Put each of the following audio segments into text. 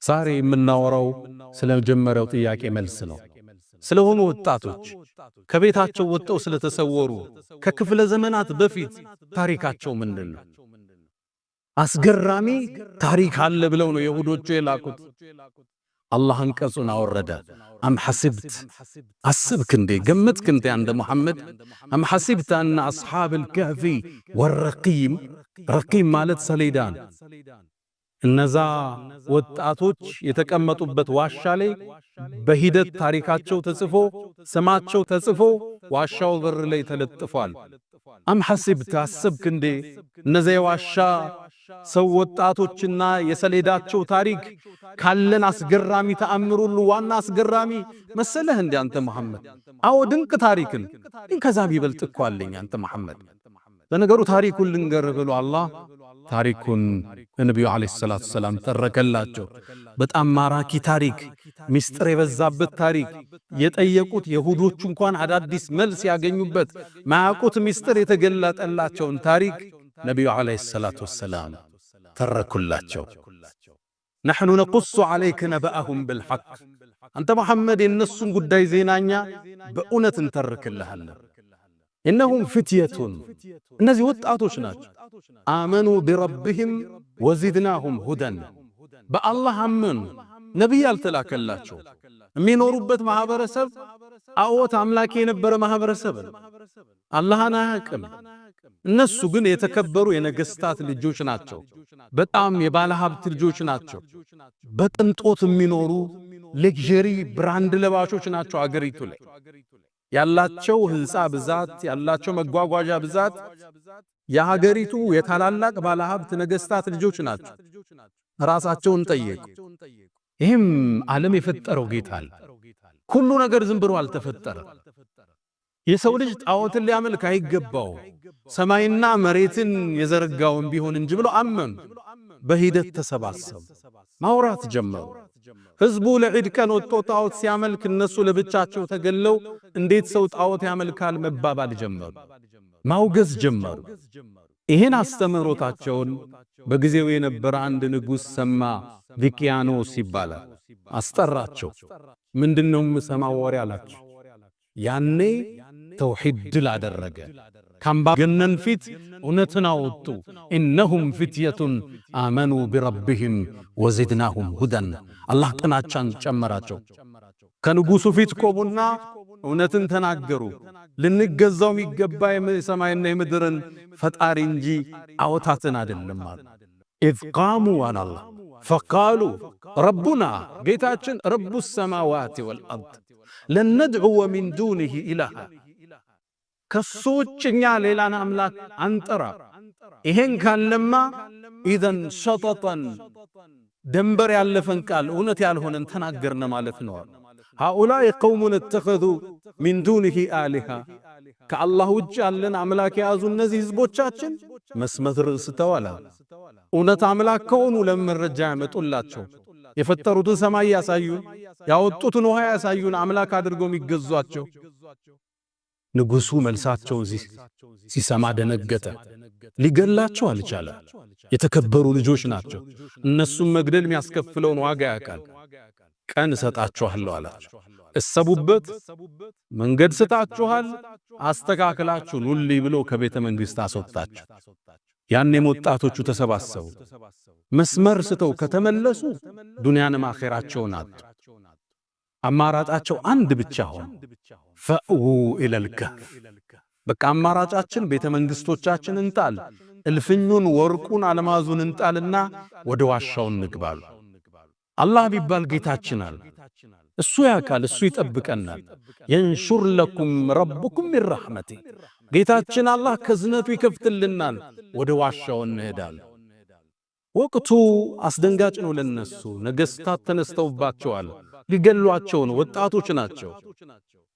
ዛሬ የምናወራው ስለ መጀመሪያው ጥያቄ መልስ ነው። ስለሆኑ ወጣቶች ከቤታቸው ወጥተው ስለተሰወሩ ከክፍለ ዘመናት በፊት ታሪካቸው ምንድን ነው? አስገራሚ ታሪክ አለ ብለው ነው የሁዶቹ የላኩት። አላህ አንቀጹን አወረደ። أم حسبت፣ አስብክ እንዴ፣ ገመትክ እንዴ አንተ ሙሐመድ፣ أم حسبت أن أصحاب الكهف والرقيم፣ رقيم ማለት ሰሌዳ ነው። እነዛ ወጣቶች የተቀመጡበት ዋሻ ላይ በሂደት ታሪካቸው ተጽፎ፣ ስማቸው ተጽፎ ዋሻው በር ላይ ተለጥፏል። أم حسبت፣ አስብክ እንዴ እነዚያ የዋሻ ሰው ወጣቶችና የሰሌዳቸው ታሪክ ካለን አስገራሚ ተአምር ሁሉ ዋና አስገራሚ መሰለህ እንዴ አንተ መሐመድ? አዎ፣ ድንቅ ታሪክን ግን ከዛ ቢበልጥ እኮ አለኝ አንተ መሐመድ። ለነገሩ ታሪኩን ልንገርህ ብሎ አላህ ታሪኩን ለነቢዩ عليه الصلاة والسلام ተረከላቸው። በጣም ማራኪ ታሪክ፣ ሚስጥር የበዛበት ታሪክ፣ የጠየቁት የሁዶቹ እንኳን አዳዲስ መልስ ያገኙበት፣ ማያውቁት ሚስጥር የተገለጠላቸውን ታሪክ ነቢዩ عليه الصلاة والسلام ተረኩላቸው። نحن نقص عليك نبأهم بالحق፣ አንተ መሐመድ የእነሱን ጉዳይ ዜናኛ በእውነት እንተርክልሃለን። إنهم فتية፣ እነዚህ ወጣቶች ናቸው። آمنوا بربهم وزدناهم هدى፣ በአላህ አመኑ። ነቢይ አልተላከላቸው። የሚኖሩበት ማህበረሰብ ጣዖት አምላኪ የነበረ ማህበረሰብ ነው። አላህን አያውቅም። እነሱ ግን የተከበሩ የነገስታት ልጆች ናቸው። በጣም የባለ ሀብት ልጆች ናቸው። በቅንጦት የሚኖሩ luxury brand ለባሾች ናቸው። አገሪቱ ላይ ያላቸው ህንፃ ብዛት፣ ያላቸው መጓጓዣ ብዛት የሀገሪቱ የታላላቅ ባለሀብት ነገስታት ልጆች ናቸው። ራሳቸውን ጠየቁ። ይህም ዓለም የፈጠረው ጌታ አለ። ሁሉ ነገር ዝም ብሎ አልተፈጠረም። የሰው ልጅ ጣዖትን ሊያመልክ አይገባው፣ ሰማይና መሬትን የዘረጋውን ቢሆን እንጂ ብሎ አመኑ። በሂደት ተሰባሰቡ፣ ማውራት ጀመሩ። ህዝቡ ለዒድ ቀን ወጥቶ ጣዖት ሲያመልክ እነሱ ለብቻቸው ተገለው እንዴት ሰው ጣዖት ያመልካል መባባል ጀመሩ፣ ማውገዝ ጀመሩ። ይህን አስተምህሮታቸውን በጊዜው የነበረ አንድ ንጉሥ ሰማ፣ ዲቅያኖስ ይባላል። አስጠራቸው። ምንድነው የምሰማው ወሬ አላቸው። ያኔ ተውሂድ ድል አደረገ። ካምባገነን ፊት እውነትን አወጡ። إنهم فتية آمنوا بربهم وزدناهم هدى። አላህ ጥናቻን ጨመራቸው። ከንጉሱ ፊት ቆሙና እውነትን ተናገሩ። ልንገዛው የሚገባ የሰማይና የምድርን ፈጣሪ እንጂ ጣዖታትን አይደለም አሉ። إذ قاموا አለ አላህ፣ فقالوا ربنا፣ ጌታችን፣ رب السماوات والأرض لن ندعو من دونه إلها፣ ከሱ ውጭ እኛ ሌላን አምላክ አንጠራ። ይሄን ካልንማ إذا شططا፣ ደንበር ያለፈን ቃል፣ እውነት ያልሆነን ተናገርን ማለት ነው። هؤلاء قوم اتخذوا من دونه آلهة፣ ከአላህ ውጭ ያለን አምላክ የያዙ እነዚህ ህዝቦቻችን መስመር ስተዋል። እውነት አምላክ ከሆኑ ለምን መረጃ ያመጡላቸው? የፈጠሩትን ሰማይ ያሳዩን፣ ያወጡትን ውሃ ያሳዩን፣ አምላክ አድርገው የሚገዟቸው። ንጉሱ መልሳቸውን ሲሰማ ደነገጠ። ሊገላቸው አልቻለ። የተከበሩ ልጆች ናቸው። እነሱን መግደል የሚያስከፍለውን ዋጋ ያውቃል። ቀን እሰጣችኋለሁ አላቸው። እሰቡበት፣ መንገድ ስጣችኋል፣ አስተካክላችሁ ኑልኝ ብሎ ከቤተ መንግሥት አስወጣቸው። ያኔም ወጣቶቹ ተሰባሰቡ። መስመር ስተው ከተመለሱ ዱንያንም አኼራቸውን አጡ። አማራጫቸው አንድ ብቻ ሆነ። فأووا إلى الكهف። በቃ አማራጫችን ቤተ መንግሥቶቻችን እንጣል፣ እልፍኙን፣ ወርቁን፣ አልማዙን እንጣልና ወደ ዋሻው እንግባሉ። አላህ ቢባል ጌታችን አለ። እሱ ያውቃል፣ እሱ ይጠብቀናል። ينشر لكم ربكم من رحمته፣ ጌታችን አላህ ከዝነቱ ይከፍትልናል። ወደ ዋሻው እንሄዳለን። ወቅቱ አስደንጋጭ ነው ለነሱ። ነገስታት ተነስተውባቸዋል፣ ሊገሏቸው ነው። ወጣቶች ናቸው።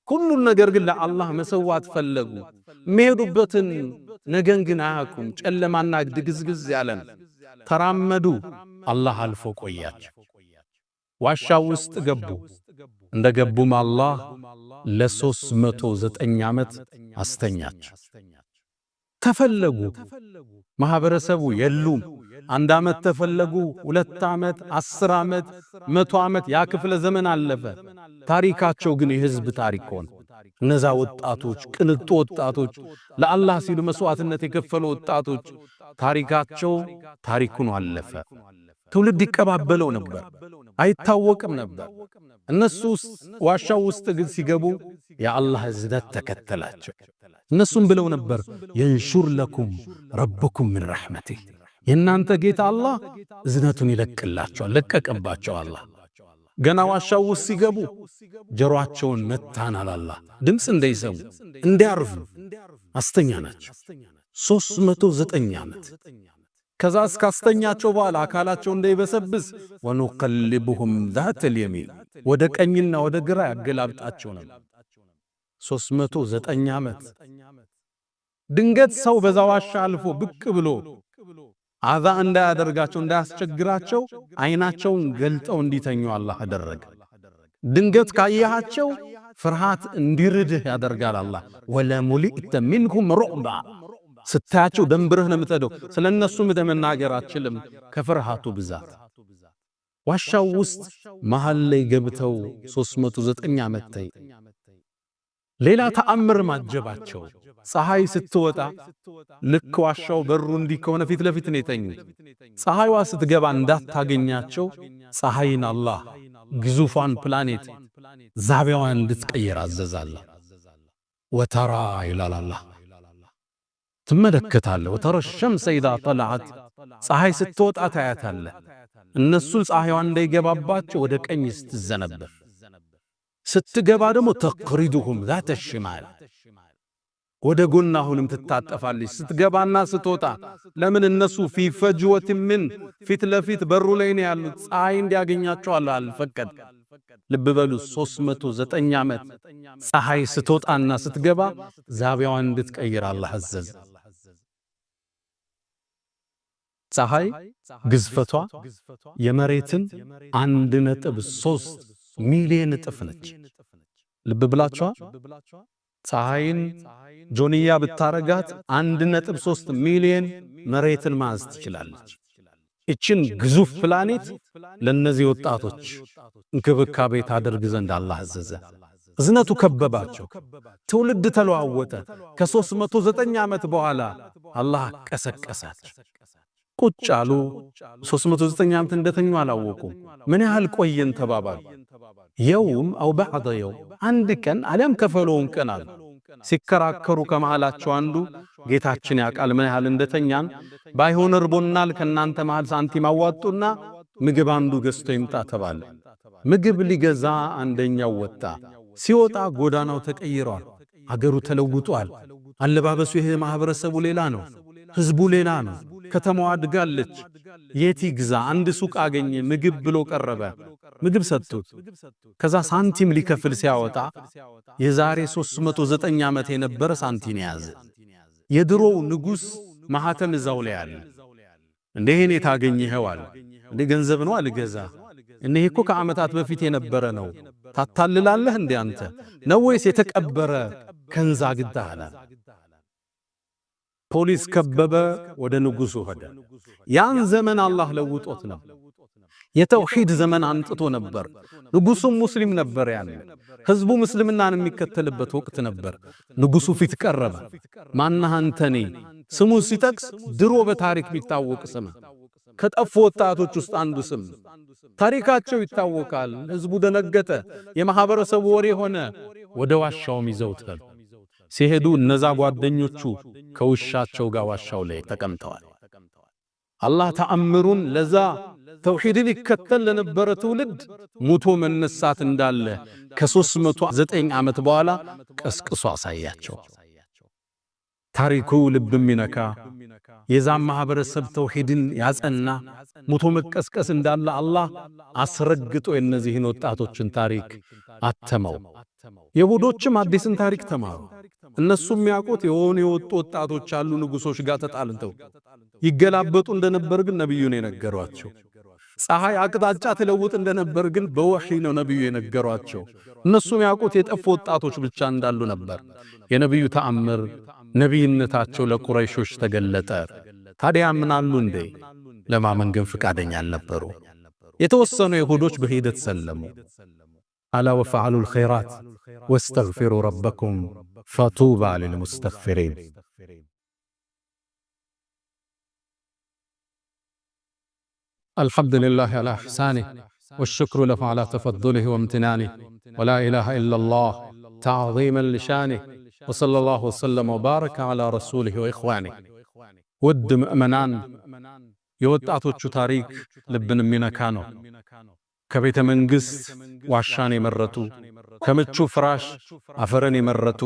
ሁሉን ነገር ግን ለአላህ መሰዋት ፈለጉ። የሚሄዱበትን ነገን ግን አያውቁም። ጨለማና ድግዝግዝ ያለን ተራመዱ። አላህ አልፎ ቆያቸው። ዋሻው ውስጥ ገቡ። እንደ ገቡም አላህ ለ309 ዓመት አስተኛቸው። ተፈለጉ። ማህበረሰቡ የሉም። 1 ዓመት ተፈለጉ፣ 2 ዓመት፣ 10 ዓመት፣ 100 ዓመት፣ ያ ክፍለ ዘመን አለፈ። ታሪካቸው ግን የህዝብ ታሪክ ሆነ። እነዛ ወጣቶች፣ ቅንጡ ወጣቶች፣ ለአላህ ሲሉ መስዋዕትነት የከፈሉ ወጣቶች ታሪካቸው ታሪክ ሆኖ አለፈ። ትውልድ ይቀባበለው ነበር፣ አይታወቅም ነበር። እነሱ ዋሻው ውስጥ ግን ሲገቡ የአላህ እዝነት ተከተላቸው። እነሱም ብለው ነበር ينشر لكم ربكم من رحمته፣ የእናንተ ጌታ አላህ እዝነቱን ይለቅላቸዋል። ለቀቀባቸው አላህ። ገና ዋሻው ውስጥ ሲገቡ ጆሮአቸውን መታናል። አላህ ድምፅ እንዳይሰሙ እንዲያርፉ አስተኛናቸው። 309 ዓመት። ከዛ እስካስተኛቸው በኋላ አካላቸው እንዳይበሰብስ ونقلبهم ذات اليمين፣ ወደ ቀኝና ወደ ግራ ያገላብጣቸው ነበር። 309 ዓመት። ድንገት ሰው በዛ ዋሻ አልፎ ብቅ ብሎ አዛ እንዳያደርጋቸው፣ እንዳያስቸግራቸው አይናቸውን ገልጠው እንዲተኙ አላህ አደረገ። ድንገት ካየሃቸው ፍርሃት እንዲርድህ ያደርጋል አላህ። ولملئت منهم رعبا፣ ስታያቸው ደንብረህ ነው የምትሄደው። ስለ እነሱ መናገር አትችልም ከፍርሃቱ ብዛት። ዋሻው ውስጥ መሃል ላይ ገብተው 309 ዓመት ተይ ሌላ ተአምር ማጀባቸው። ፀሐይ ስትወጣ ልክ ዋሻው በሩ እንዲህ ከሆነ ፊት ለፊት ነው የተኙት። ፀሐይዋ ስትገባ እንዳታገኛቸው ፀሐይን አላህ ግዙፏን ፕላኔት ዛቢያዋን እንድትቀይር አዘዛላ። وترى ይላል አላህ፣ ትመለከታለህ። وترى الشمس إذا طلعت፣ ፀሐይ ስትወጣ ታያታለህ። እነሱ ፀሐይዋን እንዳይገባባቸው ወደ ቀኝ ስትዘነበር፣ ስትገባ ደግሞ تقرضهم ذات الشمال፣ ወደ ጎን አሁንም ትታጠፋለች። ስትገባና ስትወጣ ለምን እነሱ في فجوة من ፊት ለፊት በሩ ላይ ነው ያሉት። ፀሐይ እንዲያገኛቸው አልፈቀድ። ልብ በሉ፣ 309 ዓመት ፀሐይ ስትወጣና ስትገባ ዛቢያዋን እንድትቀይር አላህ አዘዘ። ፀሐይ ግዝፈቷ የመሬትን 1.3 ሚሊዮን እጥፍ ነች። ልብ ብላችኋል። ፀሐይን ጆንያ ብታረጋት 1.3 ሚሊዮን መሬትን ማዝ ትችላለች። እችን ግዙፍ ፕላኔት ለነዚህ ወጣቶች እንክብካቤ ታደርግ ዘንድ አላህ አዘዘ። እዝነቱ ከበባቸው። ትውልድ ተለዋወጠ። ከ309 ዓመት በኋላ አላህ ቀሰቀሳቸው። ቁጭ አሉ። 309 ዓመት እንደተኙ አላወቁም። ምን ያህል ቆየን ተባባሉ። يوم أو بعض يوم፣ አንድ ቀን አሊያም ከፊሉን ቀን አሉ። ሲከራከሩ ከመሃላቸው አንዱ ጌታችን ያውቃል ምን ያህል እንደተኛን፣ ባይሆን እርቦናል፣ ከእናንተ መሃል ሳንቲም አዋጡና ምግብ አንዱ ገዝቶ ይምጣ ተባለ። ምግብ ሊገዛ አንደኛው ወጣ። ሲወጣ ጎዳናው ተቀይሯል። አገሩ ተለውጧል። አለባበሱ ይሄ ማህበረሰቡ ሌላ ነው። ህዝቡ ሌላ ነው። ከተማዋ አድጋለች። የት ይግዛ? አንድ ሱቅ አገኘ። ምግብ ብሎ ቀረበ። ምግብ ሰጡት። ከዛ ሳንቲም ሊከፍል ሲያወጣ የዛሬ 309 ዓመት የነበረ ሳንቲም ያዘ። የድሮው ንጉሥ ማህተም እዛው ላይ አለ። እንዴ፣ ይሄን የት አገኘኸው አለ። እንዴ፣ ገንዘብ ነው አልገዛ። እኔ እኮ ከዓመታት በፊት የነበረ ነው። ታታልላለህ እንዴ አንተ ነው ወይስ የተቀበረ كنز አግኝተሃል? ፖሊስ ከበበ፣ ወደ ንጉሱ ሄደ። ያን ዘመን አላህ ለውጦት ነበር። የተውሂድ ዘመን አምጥቶ ነበር። ንጉሱም ሙስሊም ነበር። ያን ህዝቡ ምስልምናን የሚከተልበት ወቅት ነበር። ንጉሱ ፊት ቀረበ። ማነህ አንተ? እኔ ስሙን ሲጠቅስ ድሮ በታሪክ የሚታወቅ ስም፣ ከጠፉ ወጣቶች ውስጥ አንዱ ስም፣ ታሪካቸው ይታወቃል። ህዝቡ ደነገጠ። የማህበረሰቡ ወሬ ሆነ። ወደ ዋሻውም ይዘውት ሄዱ። ሲሄዱ እነዛ ጓደኞቹ ከውሻቸው ጋር ዋሻው ላይ ተቀምጠዋል። አላህ ተአምሩን ለዛ ተውሂድን ይከተል ለነበረ ትውልድ ሙቶ መነሳት እንዳለ ከ309 ዓመት በኋላ ቀስቅሶ አሳያቸው። ታሪኩ ልብ የሚነካ፣ የዛም ማህበረሰብ ተውሂድን ያጸና፣ ሙቶ መቀስቀስ እንዳለ አላህ አስረግጦ የእነዚህን ወጣቶችን ታሪክ አተመው። የሁዶችም አዲስን ታሪክ ተማሩ። እነሱ የሚያውቁት የሆኑ የወጡ ወጣቶች አሉ፣ ንጉሶች ጋር ተጣልተው ይገላበጡ እንደነበር ግን ነብዩ ነው የነገሯቸው። ፀሐይ አቅጣጫ ትለውጥ እንደነበር ግን በወህይ ነው ነብዩ የነገሯቸው። እነሱ የሚያውቁት የጠፉ ወጣቶች ብቻ እንዳሉ ነበር። የነብዩ ተአምር ነቢይነታቸው ለቁረይሾች ተገለጠ። ታዲያ ምን አሉ እንዴ? ለማመን ግን ፍቃደኛ አልነበሩ። የተወሰኑ ይሁዶች በሂደት ሰለሙ። ألا وافعلوا الخيرات واستغفروا ربكم فطوبى للمستغفرين። الحمد لله على إحسانه والشكر له على تفضله وامتنانه ولا إله إلا الله تعظيما لشانه وصلى الله وسلم وبارك على رسوله وإخوانه። ውድ ምእመናን፣ የወጣቶቹ ታሪክ ልብን የሚነካ ነው። ከቤተ መንግሥት ዋሻን የመረጡ፣ ከምቹ ፍራሽ አፈርን የመረጡ፣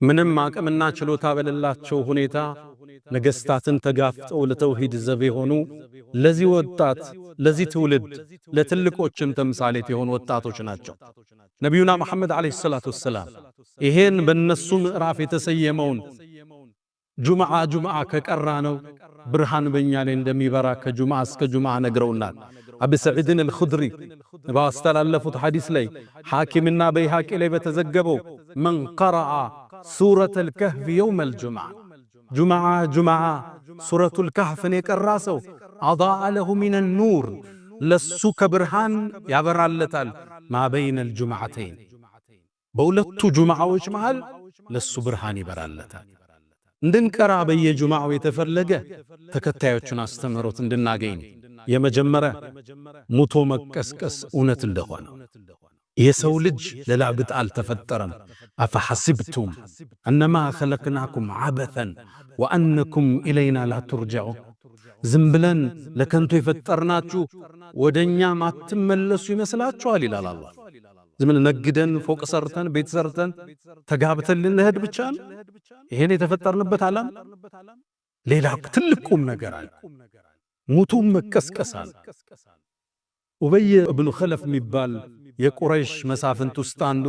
ምንም አቅምና ችሎታ በሌላቸው ሁኔታ ነገስታትን ተጋፍጠው ለተውሂድ ዘብ የሆኑ፣ ለዚህ ወጣት፣ ለዚህ ትውልድ፣ ለትልቆችም ተምሳሌት የሆኑ ወጣቶች ናቸው። ነቢዩና መሐመድ عليه الصلاة والسلام ይሄን በእነሱ ምዕራፍ የተሰየመውን ጁምዓ ጁምዓ ከቀራ ነው ብርሃን በእኛ ላይ እንደሚበራ ከጁምዓ እስከ ጁምዓ ነግረውናል። አቢ ሰዒድን አልኹድሪ ባስተላለፉት ሐዲስ ላይ፣ ሐኪምና በይሃቂ ላይ በተዘገበው፣ من قرأ سورة الكهف يوم الجمعة፣ ጁምዓ ጁምዓ ሱረቱል ካህፍን የቀራ ሰው፣ أضاء له من النور፣ ለሱ ከብርሃን ያበራለታል፣ ما بين الجمعتين፣ በሁለቱ ጁምዓዎች መሃል ለሱ ብርሃን ይበራለታል። እንድንቀራ በየጁምዓው የተፈለገ ተከታዮቹን አስተምህሮት እንድናገኝ፣ የመጀመሪያ ሙቶ መቀስቀስ እውነት እንደሆነ፣ የሰው ልጅ ለላግጥ አልተፈጠረም። أفحسبتم أنما خلقناكم عبثا وأنكم إلينا لا ترجعون፣ ዝም ብለን ለከንቱ የፈጠርናችሁ ወደኛ ማትመለሱ ይመስላችኋል ይላል አላህ። ዝም ብለን ነግደን፣ ፎቅ ሰርተን፣ ቤት ሰርተን፣ ተጋብተን ልንሄድ ብቻ ነው? ይሄን የተፈጠርንበት ዓላማ? ሌላ ትልቅ ቁም ነገር አለ። ሙቱም መቀስቀስ አለ። ኡበይ እብኑ ኸለፍ የሚባል የቁረይሽ መሳፍንት ውስጥ አንዱ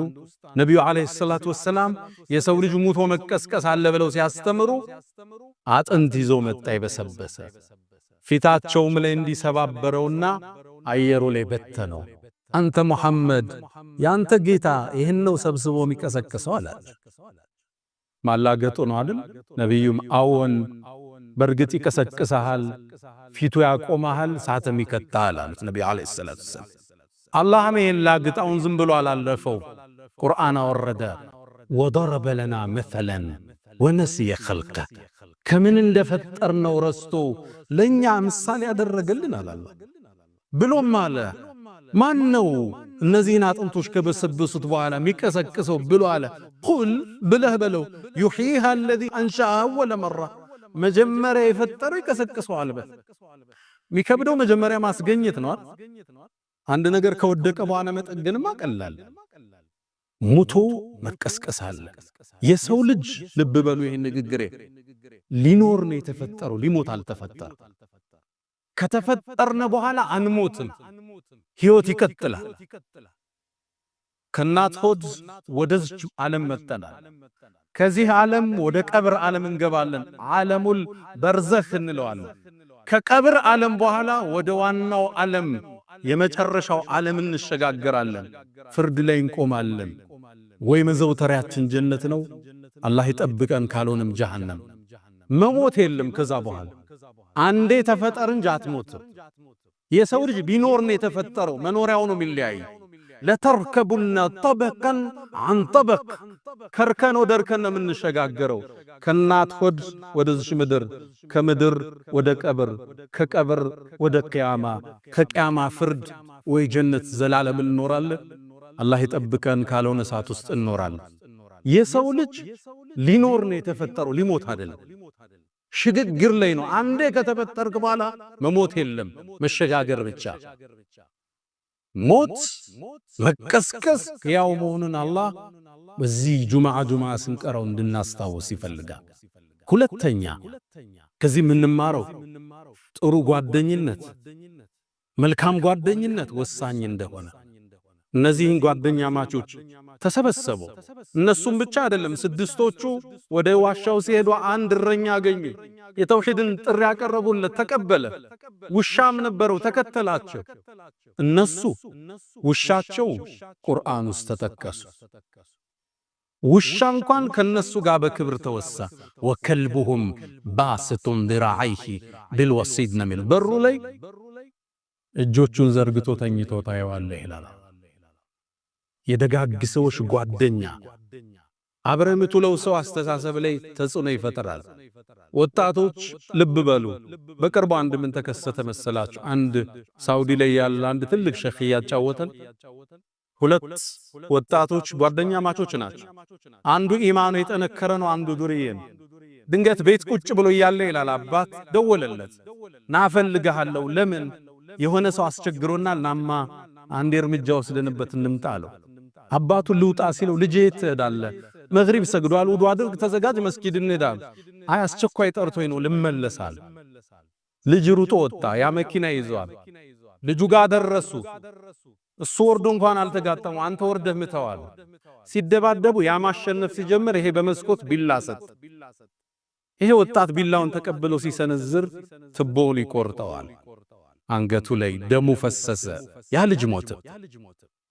ነቢዩ عليه الصلاة والسلام የሰው ልጅ ሙቶ መቀስቀስ አለ ብለው ሲያስተምሩ አጥንት ይዞ መጣ የበሰበሰ። ፊታቸውም ላይ እንዲሰባበረውና አየሩ ላይ በተነው። አንተ ሙሐመድ፣ ያንተ ጌታ ይህን ነው ሰብስቦ የሚቀሰቅሰው አላቸው። ማላገጡ ነው አይደል? ነቢዩም አዎን፣ በእርግጥ ይቀሰቅሰሃል፣ ፊቱ ያቆመሃል፣ ሳትም ይከታሃል አሉት ነቢዩ عليه الصلاة والسلام። አላህም ይህን ላግጣውን ዝም ብሎ አላለፈው። ቁርአን አወረደ። وضرب لنا مثلا ونسي خلقه፣ ከምን እንደፈጠርነው ረስቶ ለእኛ ምሳሌ ያደረገልን አላለ። ብሎም አለ፣ ማን ነው እነዚህን አጥንቶች ከበሰበሱት በኋላ የሚቀሰቅሰው ብሎ አለ። قل ብለህ በለው፣ يحييها الذي أنشأها أول مرة፣ መጀመሪያ የፈጠረው ይቀሰቅሰዋል በል። የሚከብደው መጀመሪያ ማስገኘት ነው። አንድ ነገር ከወደቀ በኋላ መጠገንማ ቀላል። ሙቶ መቀስቀስ አለ። የሰው ልጅ፣ ልብ በሉ ይህን ንግግሬ፣ ሊኖር ነው የተፈጠረው፣ ሊሞት አልተፈጠረም። ከተፈጠርነ በኋላ አንሞትም፣ ህይወት ይቀጥላል። ከእናት ሆድ ወደዚች ዓለም መጥተናል። ከዚህ ዓለም ወደ ቀብር ዓለም እንገባለን። عالم البرزخ እንለዋለን። ከቀብር ዓለም በኋላ ወደ ዋናው ዓለም፣ የመጨረሻው ዓለም እንሸጋገራለን። ፍርድ ላይ እንቆማለን። ወይ መዘውተሪያችን ጀነት ነው፣ አላህ ይጠብቀን፣ ካልሆነም ጀሃነም። መሞት የለም ከዛ በኋላ። አንዴ ተፈጠር እንጂ አትሞትም። የሰው ልጅ ቢኖር ነው የተፈጠረው፣ መኖሪያው ነው የሚለያይ። لتركبن طبقا عن طبق፣ ከእርከን ወደ እርከን ነው የምንሸጋገረው። ከእናት ሆድ ወደዚች ምድር፣ ከምድር ወደ ቀብር፣ ከቀብር ወደ ቅያማ፣ ከቅያማ ፍርድ፣ ወይ ጀነት ዘላለም እንኖራለን፣ አላህ ይጠብቀን፣ ካልሆነ እሳት ውስጥ እንኖራለን። የሰው ልጅ ሊኖር ነው የተፈጠረው፣ ሊሞት አይደለም። ሽግግር ላይ ነው። አንዴ ከተፈጠርክ በኋላ መሞት የለም፣ መሸጋገር ብቻ። ሞት፣ መቀስቀስ ሕያው መሆኑን አላህ በዚህ ጁምዓ ጁምዓ ስንቀረው እንድናስታውስ ይፈልጋል። ሁለተኛ ከዚህ የምንማረው ጥሩ ጓደኝነት፣ መልካም ጓደኝነት ወሳኝ እንደሆነ። እነዚህን ጓደኛማቾች ተሰበሰቡ። እነሱም ብቻ አይደለም፣ ስድስቶቹ ወደ ዋሻው ሲሄዱ አንድ እረኛ አገኙ። የተውሂድን ጥሪ ያቀረቡለት፣ ተቀበለ። ውሻም ነበረው፣ ተከተላቸው። እነሱ ውሻቸው ቁርአን ውስጥ ተጠቀሱ። ውሻ እንኳን ከነሱ ጋር በክብር ተወሳ። وكلبهم باسط ذراعيه بالوصيد ነው የሚለው። በሩ ላይ እጆቹን ዘርግቶ ተኝቶ ታየዋለህ ይላል። የደጋግ ሰዎች ጓደኛ አብረህ የምትውለው ሰው አስተሳሰብ ላይ ተጽዕኖ ይፈጥራል። ወጣቶች ልብ በሉ። በቅርቡ አንድ ምን ተከሰተ መሰላችሁ? አንድ ሳውዲ ላይ ያለ አንድ ትልቅ ሸኽ እያጫወተን ሁለት ወጣቶች ጓደኛማቾች ናቸው። አንዱ ኢማኑ የጠነከረ ነው፣ አንዱ ዱርዬ ነው። ድንገት ቤት ቁጭ ብሎ እያለ ይላል አባት ደወለለት። ና እፈልግሃለሁ። ለምን? የሆነ ሰው አስቸግሮናል፣ ናማ አንድ እርምጃ ወስደንበት እንምጣ አለው። አባቱ ልውጣ ሲለው ልጄ የት ትሄዳለህ? መግሪብ ሰግዷል፣ ውዱ አድርግ፣ ተዘጋጅ፣ መስጊድ እንሄዳለን። አይ አስቸኳይ ጠርቶኝ ነው ልመለሳል። ልጅ ሩጦ ወጣ። ያ መኪና ይዟል። ልጁ ጋር ደረሱ። እሱ ወርዶ እንኳን አልተጋጠሙ፣ አንተ ወርደህ ምተዋል። ሲደባደቡ ያ ማሸነፍ ሲጀምር ይሄ በመስኮት ቢላ ሰጥ። ይሄ ወጣት ቢላውን ተቀብሎ ሲሰነዝር ትቦውን ይቆርጠዋል። አንገቱ ላይ ደሙ ፈሰሰ። ያ ልጅ ሞተ።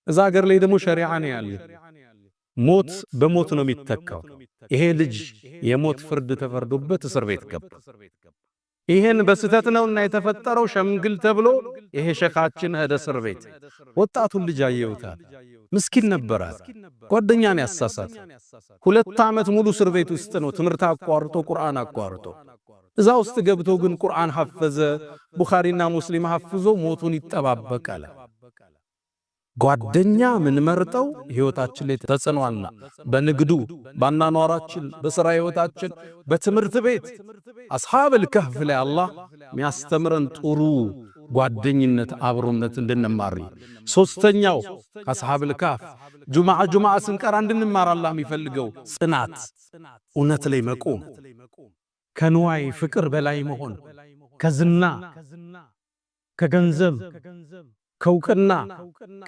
እዛ ሀገር ላይ ደግሞ ሸሪዓ ነው ያለ። ሞት በሞት ነው የሚተካው። ይሄ ልጅ የሞት ፍርድ ተፈርዶበት እስር ቤት ገባ። ይሄን በስተት ነውና የተፈጠረው ሸምግል ተብሎ ይሄ ሸኻችን ሄደ እስር ቤት። ወጣቱን ልጅ አየውታል። ምስኪን ነበራት። ጓደኛን ያሳሳት። 2 ዓመት ሙሉ እስር ቤት ውስጥ ነው ትምህርት አቋርጦ ቁርአን አቋርጦ። እዛ ውስጥ ገብቶ ግን ቁርአን ሐፈዘ፣ ቡኻሪና ሙስሊም ሐፍዞ ሞቱን ይጠባበቃል። ጓደኛ ምንመርጠው ህይወታችን ላይ ተጽዕኖአልና በንግዱ፣ ባናኗራችን፣ በሥራ ህይወታችን፣ በትምህርት ቤት አስሐብል ከህፍ ላይ አላህ የሚያስተምረን ጥሩ ጓደኝነት አብሮነት እንድንማር። ሶስተኛው አስሐብል ከህፍ ጁምዓ ጁምዓ ስንቀራ እንድንማር አላህ የሚፈልገው ጽናት፣ እውነት ላይ መቆም፣ ከንዋይ ፍቅር በላይ መሆን፣ ከዝና፣ ከገንዘብ፣ ከእውቅና፣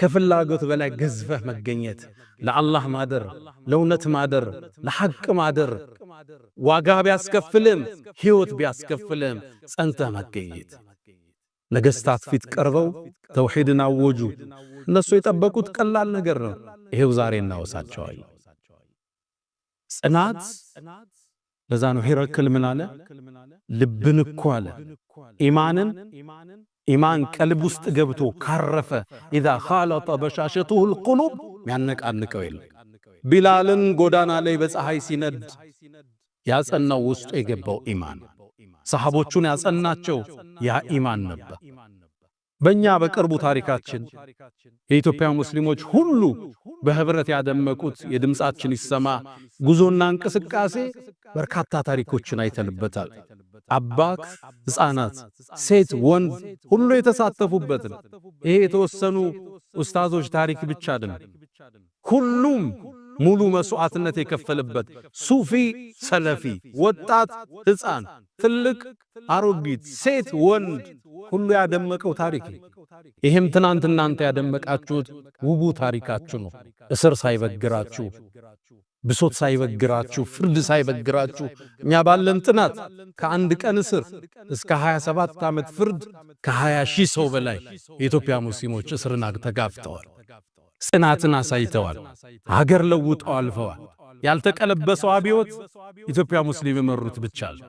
ከፍላጎት በላይ ገዝፈህ መገኘት፣ ለአላህ ማደር፣ ለእውነት ማደር፣ ለሐቅ ማደር፣ ዋጋ ቢያስከፍልም ሕይወት ቢያስከፍልም ጸንተህ መገኘት። ነገስታት ፊት ቀርበው ተውሂድን አወጁ። እነሱ የጠበቁት ቀላል ነገር ነው። ይሄው ዛሬ እናወሳቸዋለን። ጽናት ለዛ ነው ሂረክል ምን አለ? ልብን እኮ አለ ኢማንን ኢማን ቀልብ ውስጥ ገብቶ ካረፈ إذا خالط بشاشته القلوب ሚያነቃንቀው የለም። ቢላልን ጎዳና ላይ በፀሐይ ሲነድ ያጸናው ውስጡ የገባው ኢማን፣ ሰሃቦቹን ያጸናቸው ያ ኢማን ነበር። በእኛ በቅርቡ ታሪካችን የኢትዮጵያ ሙስሊሞች ሁሉ በህብረት ያደመቁት የድምፃችን ይሰማ ጉዞና እንቅስቃሴ በርካታ ታሪኮችን አይተንበታል። አባት፣ ሕፃናት፣ ሴት፣ ወንድ ሁሉ የተሳተፉበት ነው። ይሄ የተወሰኑ ኡስታዞች ታሪክ ብቻ አይደለም። ሁሉም ሙሉ መስዋዕትነት የከፈለበት ሱፊ፣ ሰለፊ፣ ወጣት፣ ሕፃን፣ ትልቅ፣ አሮጊት፣ ሴት፣ ወንድ ሁሉ ያደመቀው ታሪክ ነው። ይህም ትናንት እናንተ ያደመቃችሁት ውቡ ታሪካችሁ ነው። እስር ሳይበግራችሁ፣ ብሶት ሳይበግራችሁ፣ ፍርድ ሳይበግራችሁ እኛ ባለን ጥናት ከአንድ ቀን እስር እስከ 27 ዓመት ፍርድ ከ20 ሺህ ሰው በላይ የኢትዮጵያ ሙስሊሞች እስርን ተጋፍተዋል። ጽናትን አሳይተዋል። ሀገር ለውጠው አልፈዋል። ያልተቀለበሰው አብዮት ኢትዮጵያ ሙስሊም የመሩት ብቻ ነው።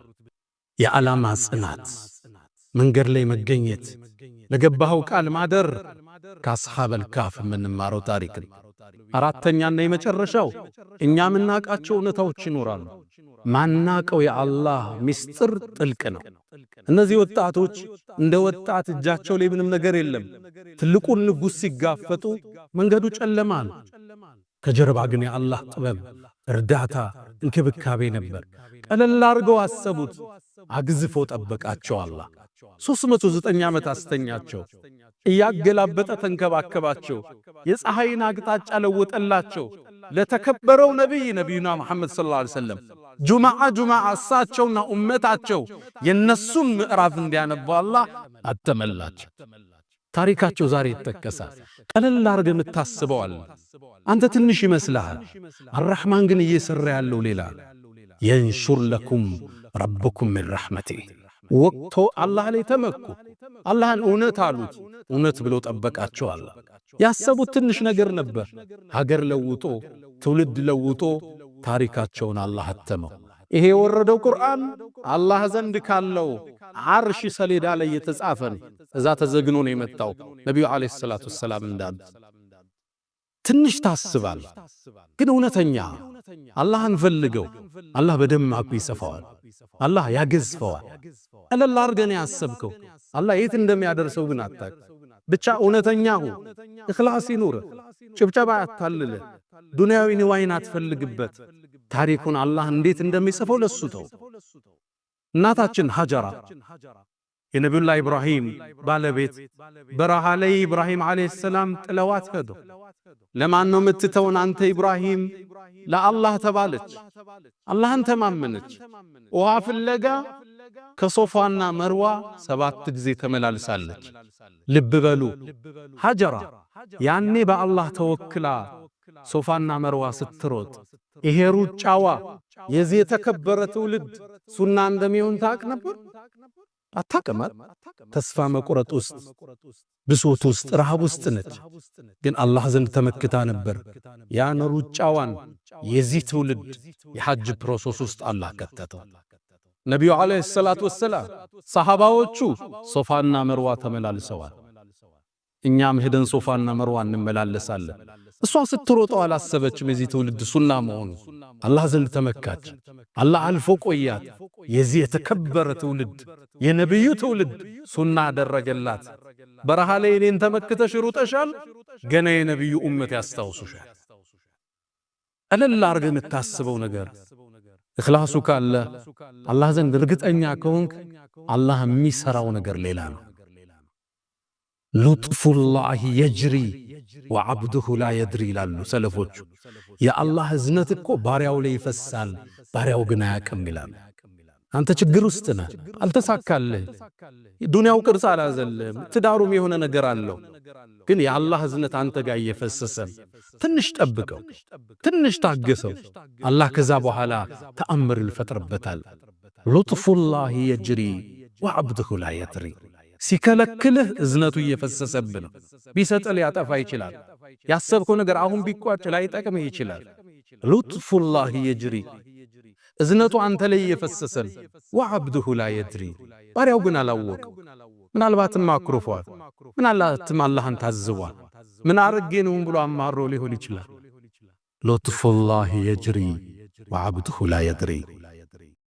የዓላማ ጽናት፣ መንገድ ላይ መገኘት፣ ለገባኸው ቃል ማደር ከአስሐበል ካፍ የምንማረው ታሪክ ነው። አራተኛና የመጨረሻው እኛ የምናውቃቸው እውነታዎች ይኖራሉ። ማናቀው የአላህ ምስጢር ጥልቅ ነው። እነዚህ ወጣቶች እንደ ወጣት እጃቸው ላይ ምንም ነገር የለም። ትልቁን ንጉሥ ሲጋፈጡ መንገዱ ጨለማ ነው። ከጀርባ ግን የአላህ ጥበብ፣ እርዳታ፣ እንክብካቤ ነበር። ቀለል አድርገው አሰቡት፣ አግዝፎ ጠበቃቸው። አላህ 309 ዓመት አስተኛቸው። እያገላበጠ ተንከባከባቸው። የፀሐይን አቅጣጫ ለወጠላቸው። ለተከበረው ነቢይ ነቢዩና መሐመድ صلى الله عليه وسلم ጁምዓ ጁምዓ እሳቸውና ኡመታቸው የነሱን ምዕራፍ እንዲያነቡ አላህ አተመላቸው። ታሪካቸው ዛሬ ይጠቀሳል። ቀለል አድርገህ የምታስበዋል። አንተ ትንሽ ይመስልሃል። አራሕማን ግን እየሰራ ያለው ሌላ። ينشر لكم ربكم من رحمته ወቅቶ አላህ ላይ ተመኩ። አላህን እውነት አሉት። እውነት ብሎ ጠበቃቸው። አላህ ያሰቡት ትንሽ ነገር ነበር። ሀገር ለውጦ ትውልድ ለውጦ ታሪካቸውን አላህ አተመው። ይሄ የወረደው ቁርአን አላህ ዘንድ ካለው ዓርሽ ሰሌዳ ላይ የተጻፈ ነው። እዛ ተዘግኖ ነው የመጣው። ነቢዩ ዓለይሂ ሰላቱ ወሰላም እንዳሉት ትንሽ ታስባል፣ ግን እውነተኛ አላህን ፈልገው አላህ በደማቁ ይጽፈዋል። አላህ ያገዝፈዋል። ቀለል አድርገን ያሰብከው አላህ የት እንደሚያደርሰው ግን አታውቅም። ብቻ እውነተኛ ሁን፣ እኽላስ ይኑርህ፣ ጭብጨባ አያታልልህ፣ ዱንያዊ ንዋይን አትፈልግበት። ታሪኩን አላህ እንዴት እንደሚጽፈው ለሱ ተው። እናታችን ሀጀራ የነቢዩላህ ኢብራሂም ባለቤት በረሃ ላይ ኢብራሂም ዓለይሂ ሰላም ጥለዋት ሄዱ። ለማን ነው የምትተውን አንተ ኢብራሂም? ለአላህ ተባለች። አላህን ተማመነች። ውሃ ፍለጋ ከሶፋና መርዋ 7 ጊዜ ተመላልሳለች። ልብ በሉ፣ ሀጀራ ያኔ በአላህ ተወክላ ሶፋና መርዋ ስትሮጥ ይሄ ሩጫዋ የዚህ የተከበረ ትውልድ ሱና እንደሚሆን ታውቅ ነበር? አታውቅም። ተስፋ መቁረጥ ውስጥ፣ ብሶት ውስጥ፣ ረሃብ ውስጥ ነች። ግን አላህ ዘንድ ተመክታ ነበር። ያን ሩጫዋን የዚህ ትውልድ የሐጅ process ውስጥ አላህ ከተተው። ነቢዩ ዓለይሂ ሰላቱ ወሰላም ሰሃባዎቹ ሶፋና መርዋ ተመላልሰዋል። እኛም ሄደን ሶፋና መርዋ እንመላለሳለን። እሷ ስትሮጠው አላሰበችም የዚህ ትውልድ ሱና መሆኑ። አላህ ዘንድ ተመካች። አላህ አልፎ ቆያት። የዚህ የተከበረ ትውልድ የነቢዩ ትውልድ ሱና አደረገላት። በረሃ ላይ እኔን ተመክተሽ ሩጠሻል፣ ገና የነቢዩ ኡመት ያስታውሱሻል። ቀለል አድርገህ የምታስበው ነገር እኽላሱ ካለ አላህ ዘንድ እርግጠኛ ከሆንክ አላህ የሚሰራው ነገር ሌላ ነው። لطف الله يجري وعبده لا يدري ይላሉ ሰለፎቹ። የአላህ እዝነት እኮ ባሪያው ላይ ይፈሳል፣ ባሪያው ግን አያውቅም ይላሉ። አንተ ችግር ውስጥ ነህ፣ አልተሳካልህ፣ ዱንያው ቅርጽ አላዘልም፣ ትዳሩም የሆነ ነገር አለው። ግን የአላህ እዝነት አንተ ጋር እየፈሰሰ ትንሽ ጠብቀው፣ ትንሽ ታገሰው። አላህ ከዛ በኋላ ተአምር ይፈጥርበታል። لطف الله يجري وعبده لا يدري። ሲከለክልህ እዝነቱ እየፈሰሰብህ ነው። ቢሰጥህ ሊያጠፋ ይችላል። ያሰብከው ነገር አሁን ቢቋጭ ላይጠቅምህ ይችላል። لطف الله يجري እዝነቱ አንተ ላይ እየፈሰሰ وعبده لا يدري፣ ባሪያው ግን አላወቀው። ምናልባትም አኩርፏል፣ ምናልባትም አላህን ታዝቧል። ምን አርጌ ነው ብሎ አማሮ ሊሆን ይችላል። لطف الله يجري وعبده لا يدري።